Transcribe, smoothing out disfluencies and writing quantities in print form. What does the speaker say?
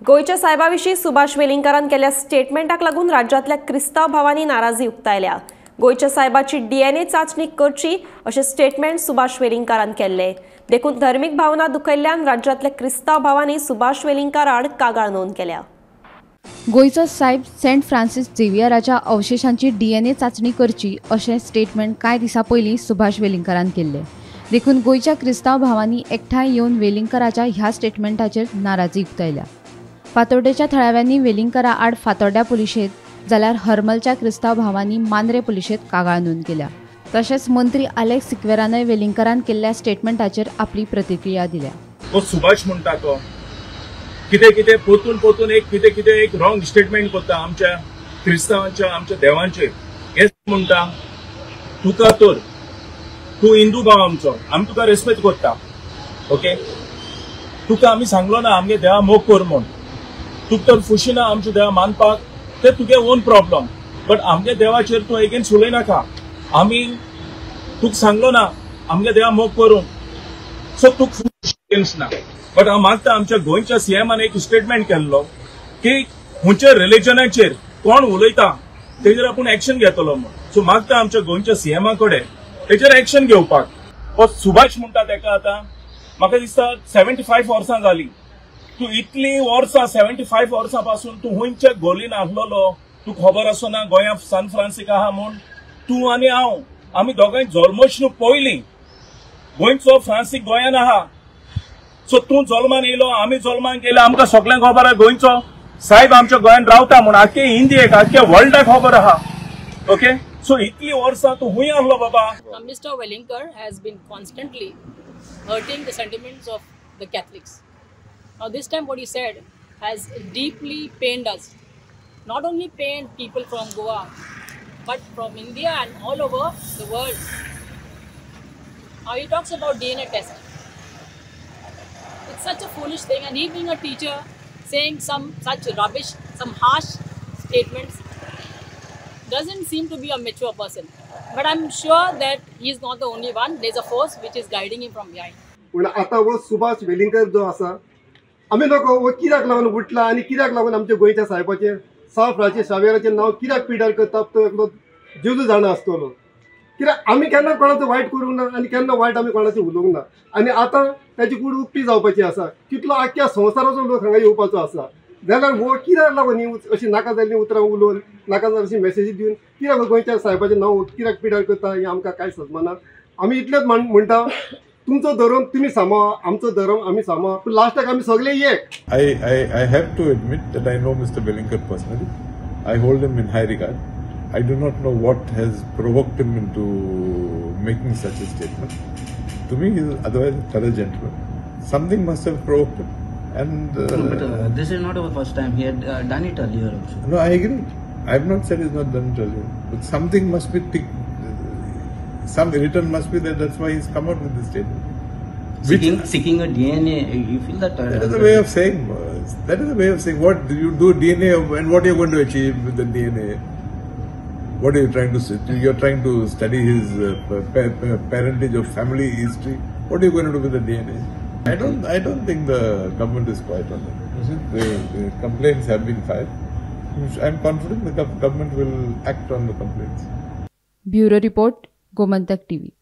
गोंयच्या सायबा विशीं सुभाष वेलिंगकारान केल्ल्या स्टेटमेंटाक लागून राज्यांतल्या क्रिस्तांव भावांनी नाराजी उक्तायल्या. गोंयच्या सायबाची डीएनए चांचणी करची अशें स्टेटमेंट सुभाष वेलिंगकारान केल्लें. देखून धर्मीक भावना दुखयल्ल्यान राज्यांतल्या क्रिस्तांव भावांनी सुभाष वेलिंगकार आड कागाळ नोंद केल्या. गोंयचो सायब सेंट फ्रांसीस झेवियराच्या अवशेशांची डीएनए चांचणी करची अशें स्टेटमेंट कांय दिसां पयलीं सुभाष वेलिंगकारान केल्लें. देखून गोंयच्या क्रिस्तांव भावांनी एकठांय येवन वेलिंगकाराच्या ह्या स्टेटमेंटाचेर नाराजी उक्तायल्या. फातोड्डेच्या थळाव्यांनी वेलिंगकारा आड फातोड्ड्या पुलिशेंत जाल्यार हरमलच्या क्रिस्तांव भावांनी मांद्रे पुलिशेंत कागाळ नोंद केल्या. तशेंच मंत्री आलेक्स सिक्वेरानय वेलिंगकारान केल्ल्या स्टेटमेंटाचेर आपली प्रतिक्रिया दिल्या. तो सुभाष म्हणटा तो कितें कितें पोतून पोतून एक कितें कितें एक रॉंग स्टेटमेंट करता आमच्या क्रिस्तांवांच्या आमच्या देवांचेर. हें म्हणटा तुका तर तूं हिंदू भाव आमचो, आमी तुका रेस्पेक्ट करता, ओके, तुका आमी सांगलो ना आमगे देवा मोग कर म्हूण, तुका तर फुशी ना आमच्या देवा मानपाक ते तुगे ओन प्रॉब्लम, बट आमगे देवाचेर तूं एगेन्स्ट उलयनाका. आमी तुका सांगलो ना आमगे देवा मोग करूंक, सो तुका फुशी ना. बट हांव मागता आमच्या गोंयच्या सीएमान एक स्टेटमेंट केल्लो की खंयच्या रिलिजनाचेर कोण उलयता तेजेर आपूण एक्शन घेतलो म्हूण. सो मागता आमच्या गोंयच्या सीएमा कडेन तेजेर एक्शन घेवपाक. हो सुभाष म्हणटा तेका आतां म्हाका दिसता 75 वर्सां जाली, तूं इतली वर्सां 75 वर्सां पासून तूं खंयच्या गोलीन आसलेलो तुका खबर आसना गोंया सान फ्रांसीक आहा म्हूण. तूं आनी हांव आमी दोगांय जल्मच न्हू पयलीं गोंयचो फ्रांसीक गोंयान आहा. सो तूं जल्मान येयलो आमी जल्मान गेले, आमकां सगळ्यांक खबर आहा गोंयचो साहेब आमच्या गोंयान रावता म्हूण, आख्खे इंडियेक आख्खे वर्ल्डाक खबर आहा, ओके. सो इतली वर्सां तूं खंय आसलो बाबा? Mister Welingkar has been constantly hurting the sentiments of the Catholics. Now this time what he said has deeply pained us. Not only pained people from Goa, but from India and all over the world. Now he talks about DNA test. It's such a foolish thing, and he being a teacher, saying some such rubbish, some harsh statements, doesn't seem to be a mature person. But I'm sure that he is not the only one. There's a force which is guiding him from behind. पण आता वो सुभाष वेलिंगकर जो आसा आमी नको वो कित्याक लागून उठला आनी कित्याक लागून आमच्या गोंयच्या सायबाचें सान फ्रांसीस शावेराचें नांव कित्याक पिड्यार करता तो एकलो जेजू जाणा आसतलो. कित्याक आमी केन्ना कोणाचो वायट करूंक ना आनी केन्ना वायट आमी कोणाचें उलोवंक ना. आनी आतां ताची कूड उक्ती जावपाची आसा, कितलो आख्ख्या संवसाराचो लोक हांगा येवपाचो आसा, जाल्यार हो कित्याक लागून ही अशी नाका जाल्लीं उतरां उलोवन नाका जाल्ली अशी मॅसेजी दिवन कित्याक गोंयच्या सायबाचें नांव कित्याक पिड्यार करता हें आमकां कांय समजना. आमी इतलेंच म्हणटा तुमचो धर्म तुमी सांबाळ, आमचो धर्म आमी सांबाळ, पूण लास्टाक आमी सगळे एक. I have to admit that I know Mr. Welingkar personally. I hold him in high regard. I do not know what has provoked him into making such a statement. To me, he is otherwise a thorough gentleman. Something must have provoked him. And no, but this is not our first time. He had done it earlier also. No, I agree. I have not said he's not done it earlier. But something must be ticked. Some irritant must be there. That's why he's come out with this statement. Seeking a DNA, you feel that? That is a way of saying. That is a way of saying what you do DNA and what you're going to achieve with the DNA. What are you trying to say? You're trying to study his parentage or family history. What are you going to do with the DNA? I don't think the government is quiet on that. The complaints have been filed. I'm confident the government will act on the complaints. Bureau Report, Gomantak TV.